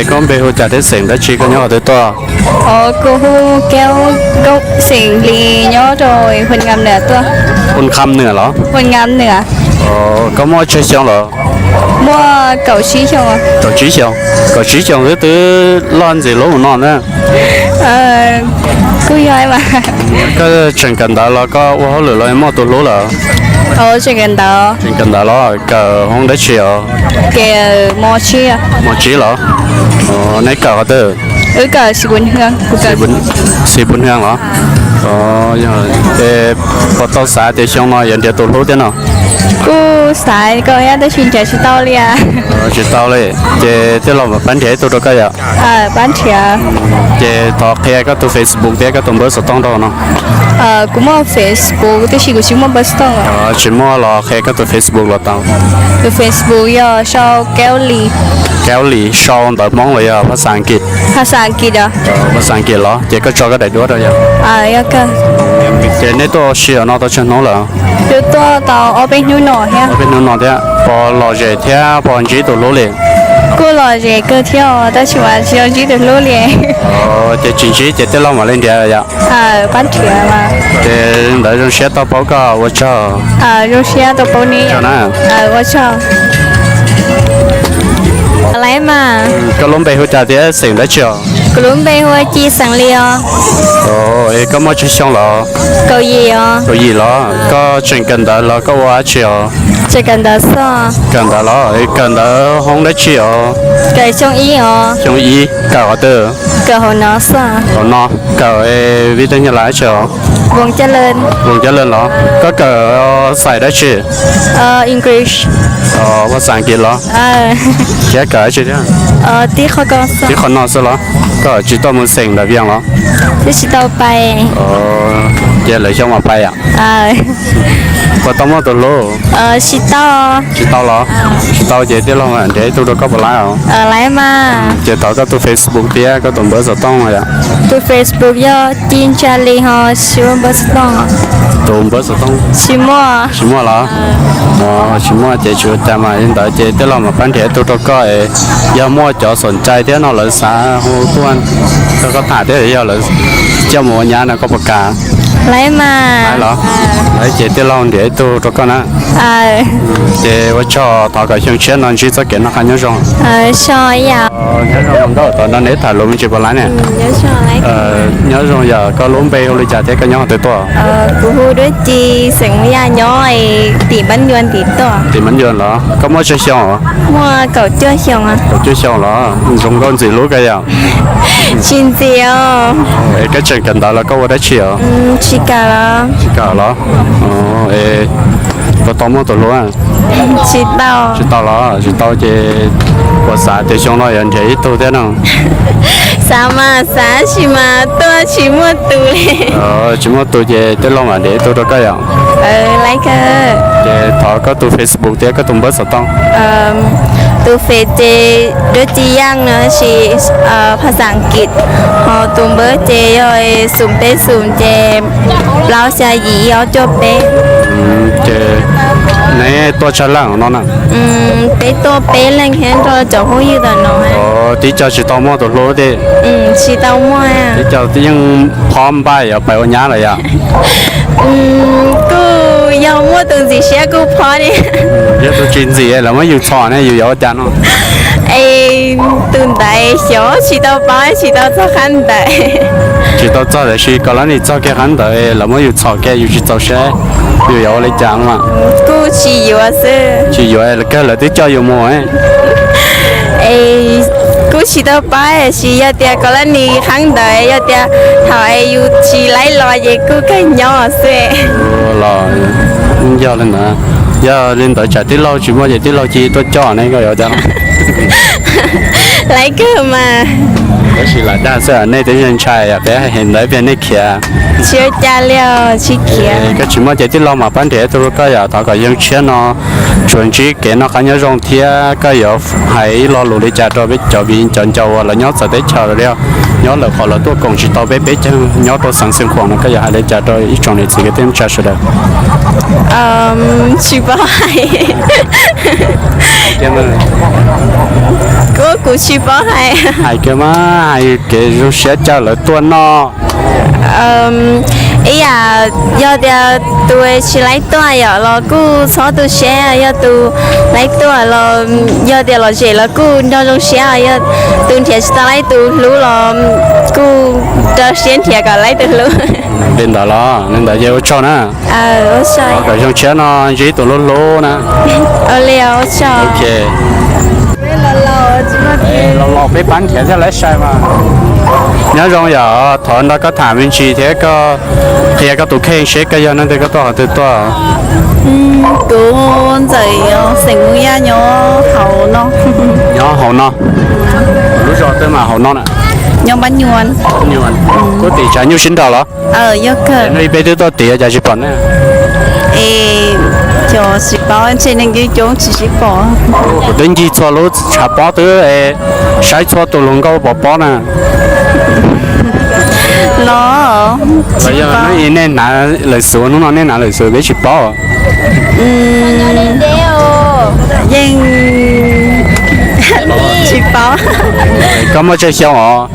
Koj npe hu cas thiab xeem dab tsi, koj nyob qhov twg tuaj? Kuv hu Keub, xeem Lis, nyob rau Hua Nkam Nwm tuaj. Hua Nkam Nwm los? Koj muaj tsawg xyoo lawm? Muaj kaum tsib xyoo. Kaum tsib xyoo, kaum tsib xyoo xwb twb loj ntxim hlub mus no na. Kuj yog mas. Koj tseem kawm ntawv los koj ua hauj lwm los muaj tus hlub lawm? Tseem kawm ntawv. Tseem kawm ntawv los kawm hoob dab tsi os? Mos tsib los? Neb kawm qhov twg? Xis Pus Hwm los? Puas tau xav tias xyoo no yuav nrhiav tus hlub thiab no? Kuj xav kawm thiab tab sis nrhiav tsis tau li. Tsis tau li, ces tij laug mam pab nrhiav ib tug rau koj yom. Ces thov qhia koj tus Facebook thiab koj tus npawb xov tooj rau no. Kuv muaj Facebook tab sis kuv tsis muaj npawb xov tooj. Tsis muaj los qhia koj tus Facebook los tau. Tus Facebook yog Sau Keub Lis. Keub Lis, Sau ntawv Hmoob los yog phas xas Askiv? Phas xas Askiv los? Ces koj tso koj daim duab rau yom. Ces nej tuaj ua si no tau tsawg hnub lawm? Twb tuaj tau ob peb hnub no thiab. Ob peb hnub no thiab, puas lom zem thiab puas ntsib tus hlub li? Kuj lom zem kawg thiab tab sis mas tsis tau ntsib tus hlub li. Ces tsis ntsib ces tij laug mam li nrhiav yom. Ces ntawd zoo siab tau paub koj, ua tsaug. Zoo siab tau paub nej. Ua tsaug. Laiv mas. Koj lub npe hu cas thiab xeem dab tsi os? Kuv lub npe hu ua Ci Xeem Lis os. Koj muaj tsawg xyoo lawm? Kaum yim os. Kaum yim los? Koj tseem kawm ntawv los koj ua dab tsi os? Tseem kawm ntawv xwb. Kawm ntawv los? Kawm ntawv hoob dab tsi os? Kawm xyoo ib os. Xyoo ib kawm qhov twg? Kawm hauv no xwb. Hauv no kawm vib tej nyuag lav dab tsi os? Voos Caj Lawm los? Koj kawm xais dab tsi? English. Phas xas Askiv los? Thiab kawm dab tsi thiab? Tib qho no xwb los? Koj tsis tuaj mus xeem ntawm Vias los? Twb tsis tau pais. Ces lwm xyoo mam pais yom. Puas tau muaj tus hlub? Tsis tau. Tsis tau los? Tsis tau ces tij laug nrhiav ib tug rau koj puas laib os? Laib mas. Ces thov koj tus Facebook thiab koj tus npawb xov tooj yom. Tus Facebook yog Ci Ntsa Lis ho tsis muaj npawb xov tooj. Tus npawb xov tooj? Tsis muaj. Tsis muaj los? Tsis muaj ces tsis ua cas mas li ntawd ces tij laug mam pab nrhiav ib tug rau koj es yog muaj cov xom ncai thiab no lawv xav hu tuaj rau koj tham thiab yog lawv coj mus ua nyab no koj puas kam? Laib mas. Laib los? Laib ces tij laug nrhiav ib tug rau koj na. Ces ua tsaug, thov kom xyoo tshiab no ntsib txoj kev noj qab nyob zoo. Nyob zoo ntau tom no neb tham lus me ntsis puas laib ne? Nyob zoo, yog koj lub npe hu li cas thiab koj nyob qhov twg tuaj? Kuv hu Duab Ci, xeem Yaj, nyob tim Npab Ncuas tim tuaj. Tim Npab Ncuas los? Koj muaj tsawg xyoo? Muaj kaum cuaj xyoo. Kaum cuaj xyoo los? Zoo nkauj ntxim hlub kawg yom. Tsis ntxim os. Es koj tseem kawm ntawv los koj ua dab tsi os? Tsis kawm los. Tsis kawm los? Puas tau muaj tus hlub? Tsis tau. Tsis tau los? Tsis tau ces puas xav tias xyoo no yuav nrhiav ib tug thiab no? Xav mas xav tab sis mas tuaj tsis muaj tus li. Tsis muaj tus ces tij laug mam nrhiav ib tug rau koj yom. Ces thov koj tus Facebook thiab koj tus npawb xov tooj. Tus Face ces Duab Ci Yaj no sis phas xas Askiv, ho tus npawb ces yog xoom peb xoom ces plaub xya yim ib ob cuaj peb. Ces neb tuaj tsawg leej no na? Peb tuaj peb leeg thiab nrog cov phooj ywg tom no. Tib co tsis tau muaj tus hlub thiab? Tsis tau muaj. Tib co yeej phob npaj yuav pais ua nyab lawm yom? Kuj yog muaj tus ntxim siab kuj phob li. Yog tus tsis ntxim lawv muab yus txhom ne yus yuav ua cas no? Es tus ntawd xyov tsis tau paub tsis tau txog qhab ntawd. Tsis tau txog tiam sis kom lawv nim txog kiag qhab ntawd lawv muab yus txhom kiag yus tsis txaus siab, yus yuav ua li cas mas? Kuj tsis yuav xwb. Tsis yuav, kawg lawv twb coj yus mus. Es kuj tsis tau paub tiam sis yog tias kom lawv nim qhab ntawd yog tias thaum es yus tsis laib los ces kuj kawg nyob xwb. Los yog li ntawd, yog li ntawd tsam tij laug tsis muaj ces tij laug cia tuaj coj ne koj yuav cas? Laib kawg mas. Tab sis lam dag xwb, nej twb ntshai peb hais ntawd peb nej khiav. Tsis ua cas li, tsis khiav. Koj tsis muaj ces tij laug mam pab nrhiav ib tug rau koj yom, thov kom xyoo tshiab no tsuas ntsib kev noj qab nyob zoo thiab koj yuav hais ib lo lus li cas rau peb cov viv cov ncaus uas lawv nyob txawv teb chaws li os? Nyob lawm qhov lawv tuaj koom tsis tau peb peb caug nyob rau xeev Xeev Khuam no, koj yuav hais li cas rau ib tsoom niam txiv kwv tij neej tsa sawv daws? Tsis paub hais. Kuv, kuv tsis paub hais. Hais kiag mas, hais kev zoo siab caw lawv tuaj noj. Ib yam, yog tias tus tsis laib tuaj yom los kuj txhob tu siab, yog tus laib tuaj los yog tias lom zem los kuj nco zoo siab, yog tus nrhiav tsis tau laib tus hlub los kuj rau siab nrhiav kom laib tus hlub. Li ntawd los li ntawd ces ua tsaug na. Kom zoo tshiab no ntsib tus hlub hlub na. Los los peb pab nrhiav thiab laib sai mas. Nyob zoo yom, thov nrog koj tham me ntsis thiab koj qhia koj tus kheej seb koj yog neeg twg, koj tuaj qhov twg tuaj? Kuv Ntxawm, xeem Hmoob Yaj, nyob hauv no. Nyob hauv no. Lub zos twg mas hauv no na? Nyob Pab Nyuam. Kuv tim tshav nyuj sib nrog los? Yog kawg. Ib peb twb tuaj tim cas tsis pom nej? Es cov tsis paub, ntshe neeg coob coob tsis sib pom. Kuv twb ncig txhua lub tshav pob twb saib txhua tus hluas nkauj pom pob na. Los, los yog nej hnav lawv xuv, hnub no nej hnav lawv xuv peb tsis paub. Yeej tsis paub. Koj muaj tsawg xyoo os?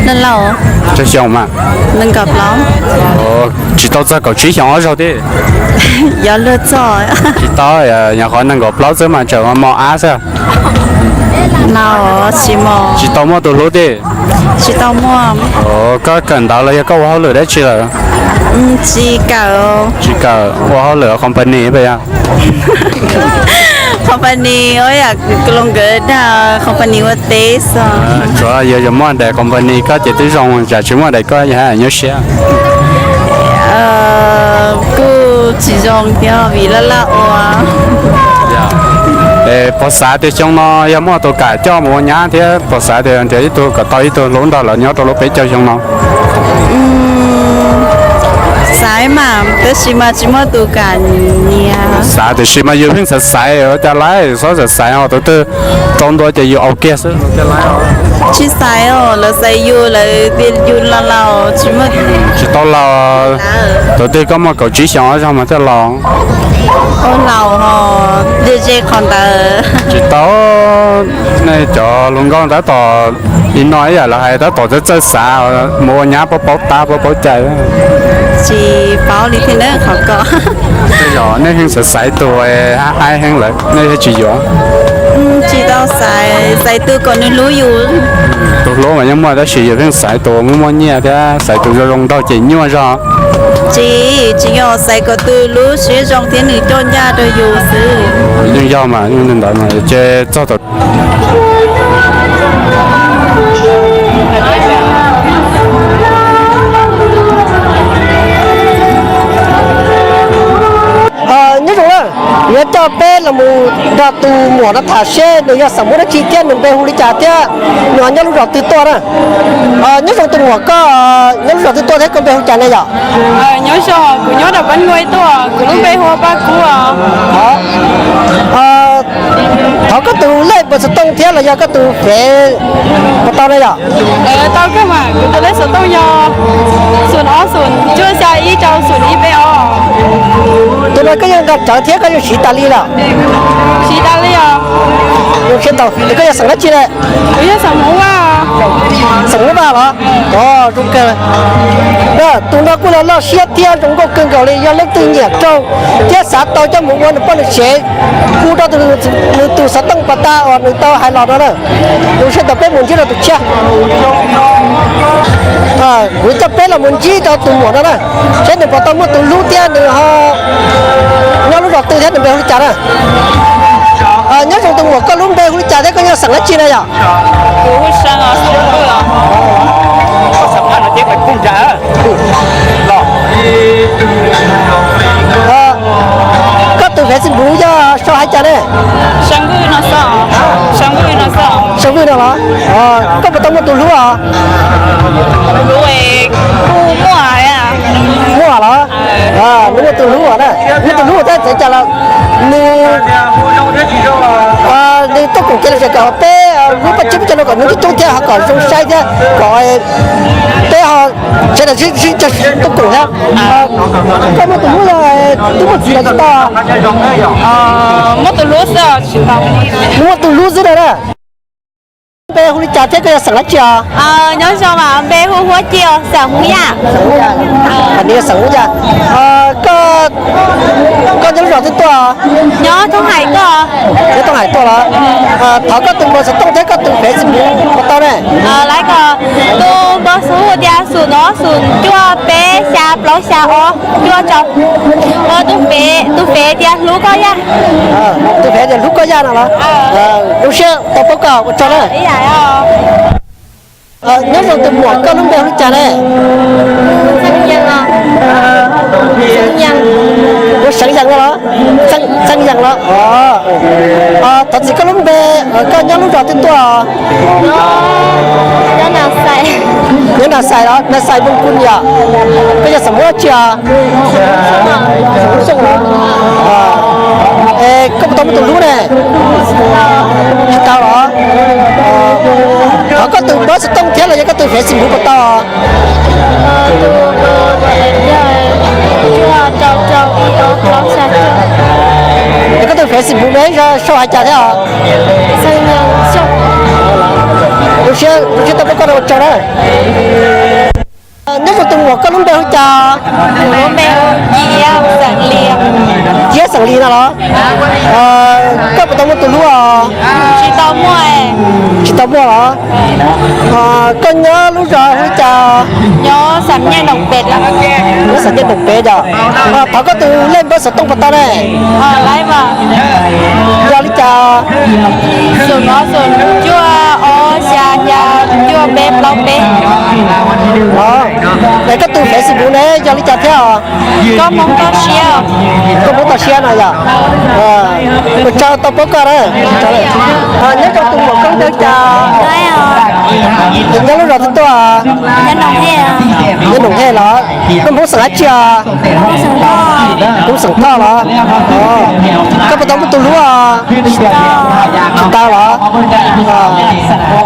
Laus laus. Tsawg xyoo mas? Nees nkaum plaub. Tsis tau txog kaum tsib xyoo ob zaug thiab? Yuav luag txog. Tsis tau, nyuam qhuav nees nkaum plaub xwb mas tseem mos ab xwb. Laus, tsis mos. Tsis tau muaj tus hlub thiab? Tsis tau muaj. Koj kawm ntawv los yog koj ua hauj lwm dab tsi lawm? Tsis kawm. Tsis kawm, ua hauj lwm company pas yog? Company, yam los nkawd dag company ua teb xwb. Tsuav yog yog muaj daim company koj ces twb zoo, tsam tsis muaj daim koj yog nyuaj siab. Kuj tsis zoo thiab vim laj laj ua. Puas xav tias xyoo no yog muaj tus kam coj mus ua nyab thiab puas xav tias nrhiav ib tug kom tau ib tug hlub nrog lawv nyob rau lub peb caug xyoo no? Xaiv mas tab sis mas tsis muaj tus kam nyiam. Xav tiam sis mas yus pheej xav xaiv, ua cas laib txhob xav xaiv os, tus twg tau ntua ces yus aus kiag xwb. Tsis xaiv os, lawv xaiv yus lawv tias yus laus laus tsis muaj. Tsis tau laus, tus twg koj muaj kaum tsib xyoo ob zaug mas thiaj laus. Ua laus ho, ze ze qhov ntawd. Tsis tau, nej cov hluas nkauj tab tom li no ib yam lawv hais tab tom txawj txawj xav, mus ua nyab paub paub tab paub paub cai. Tsis paub li thiab qhov ko. Tej zaum nej yeej xav xaiv tus haib heev lawm nej thiaj tsis yuav. Tsis tau xaiv, xaiv tus kom nws hlub yus. Tus hlub mas yeej muaj tab sis yus pheej xaiv tus muaj muaj nyiaj thiab xaiv tus zoo zoo nraug ces nyuaj zog. Tsis, tsis yog, xaiv kom tus lub siab zoo thiab nws coj ncaj rau yus xwb. Yeej yog mas, yeej li ntawd mas ces txog thaum Nyob zoo na, yuav coj peb los mus nrog tus muam no tham seb nws yog xeem Hmoob dab tsi thiab nws npe hu li cas thiab nws ho nyob lub zos twg tuaj na. Nyob zoo tus muam, koj nyob lub zos twg tuaj thiab koj npe hu cas ne yom? Nyob zoo, kuv nyob rau Pab Nyuam tuaj, kuv lub npe hu ua Paj Kub. Thov koj tus lej npawb xov tooj thiab los yog koj tus fev puas tau na yom? Tau kawg mas, kuv tus lej xov tooj yog xoom ob xoom cuaj xya ib rau xoom ib peb ob. Tus no koj yeej nqa tsawv thiab koj yeej siv tas li lawm? Siv tas li os. Zoo siab tau. Koj yog xeem dab tsi na? Kuv yog xeem Hmoob Vaj. Xeem Hmoob Vaj los? Zoo kawg. Tus no kuj loj loj siab thiab zoo nkauj kawg nkaus li, yog leej twg nyiam raug thiab xav tau coj mus ua nws poj nws sev, hu rau nws tus xov tooj pas tas uas nws tau hais los no na. Zoo siab tau, peb mus ntsib rau tus tshiab. Kuv coj peb los mus ntsib rau tus muam no na, saib nws puas tau muaj tus hlub thiab nws ho nyob lub zos twg thiab nws npe hu li cas na. Nyob zoo tus muam, koj lub npe hu li cas thiab koj yog xeem dab tsi na yom? Koj tus Facebook yog sau hais cas ne? Sau Vwj no los? Koj puas tau muaj tus hlub os? Muaj los? Nws muaj tus hlub os na. Muaj tus hlub thiab txawm cas los nws, nws tuaj koom kev lom zem kom peb Lub paj tsib peb caug no kom nws coob coob thiab ho kom zoo saib thiab kom peb ho sawv daws sib sib cog tuaj koom thiab. Koj muaj tus hlub yog twb muaj txiv los tsis tau? Muaj tus hlub xwb os, tsis tau. Muaj tus hlub xwb na. Npe hu li cas thiab koj yog xeem dab tsi os? Nyob zoo, npe hu Huab Ci, xeem Hmoob Yaj. Nws yog xeem Hmoob Yaj. Koj nyob lub zos twg tuaj? Nyob Thoob Hais tuaj. Nyob Thoob Hais tuaj los? Thov koj tus npawb xov tooj thiab koj tus Facebook puas tau ne? Laiv ko, tus npawb xov tooj tias xoom ob xoom cuaj peb xya plaub xya ob cuaj rau. Tus fev, tus fev tias hlub koj yaj. Tus fev tias hlub koj yaj no los? Zoo siab tau paub koj, ua tsaug na. Nyob zoo tus muam, koj lub npe hu li cas ne? Ua Xeev Yees no los? Xeev Yees los? Thov txim, koj lub npe, koj nyob lub zos twg tuaj? Nyob Nas Xais los? Nas Xais Moos Kus yom. Koj yog xeem Hmoob dab tsi os? Es koj puas tau muaj tus hlub ne? Tsis tau los? Thov koj tus npawb xov tooj thiab los yog koj tus Facebook puas tau? Es koj tus Facebook ne, sau hais cas thiab os? Zoo siab, zoo siab tau paub koj, ua tsaug na. Nyob zoo tus muam, koj lub npe hu cas? Ciab xeem Lis no los? Koj puas tau muaj tus hlub os? Tsis tau muaj los? Koj nyob lub zos hu cas? Nyob Xam Nyeej Doom Pem yom. Thov koj tus lej npawb xov tooj puas tau ne? Yog li cas? Cuaj ob xya xya cuaj peb plaub peb. Es koj tus Facebook ne yog li cas thiab os? Koj Hmoob Toj Siab. Koj Hmoob Toj Siab no yom. Ua tsaug tau paub koj na. Nyob zoo tus muam, koj lub npe hu cas? Nyob lub zos twg tuaj? Nyob Noom Hej los? Koj Hmoob xeem dab tsi os? Hmoob xeem Thoj los? Koj puas tau muaj tus hlub os? Tsis tau los?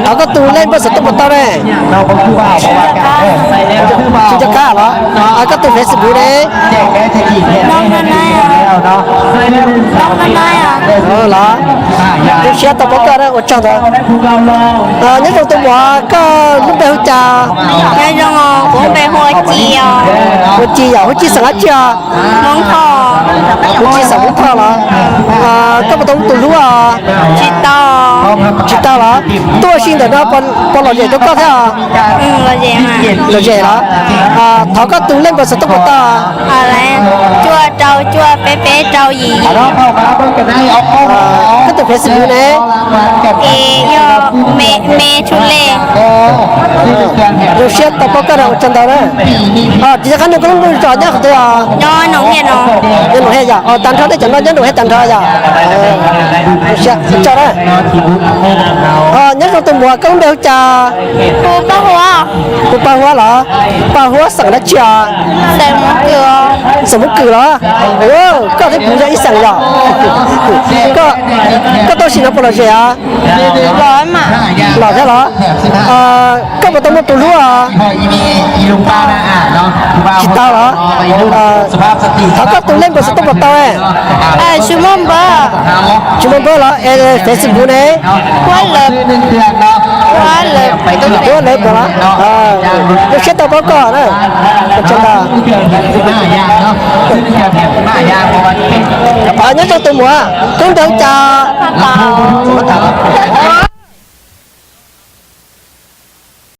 Thov koj tus lej npawb xov tooj puas tau ne? Tsis nco qab los? Koj tus Facebook ne? Los? Zoo siab tau paub koj, ua tsaug ntau. Nyob zoo tus muam, koj lub npe hu cas? Ua Ci yom, Hu Ci xeem dab tsi os? Hu Ci xeem Hmoob Thoj los? Koj puas tau muaj tus hlub os? Tsis tau los? Tuaj ua si ntawm no puas lom zem rau koj thiab os? Lom zem los? Thov koj tus lej npawb xov tooj puas tau? Cuaj rau cuaj peb peb rau yim. Koj tus Facebook ne? Yog Me Tshua Lej. Zoo siab tau paub koj, ua tsaug ntau na. Tsis nco qab nug, koj lub zos nyob qhov twg os? Nyob Noom Hej yom. Tag nrho nej cov no nyob Noom Hej tag nrho yom? Zoo siab, ua tsaug na. Nyob zoo tus muam, koj lub npe hu cas? Hu Paj Huab los? Paj Huab xeem dab tsi os? Xeem Hmoob Kws los? Koj thiab kuv yog ib xeem yom? Koj tuaj sim no puas lom zem os? Lom thiab los? Koj puas tau muaj tus hlub os? Tsis tau los? Thov koj tus lej npawb xov tooj puas tau? Tsis muaj npawb los? Es Facebook ne? Huab Lawv puas los? Zoo siab tau paub koj na. Ua tsaug ntau. Nyob zoo tus muam, koj lub npe hu cas?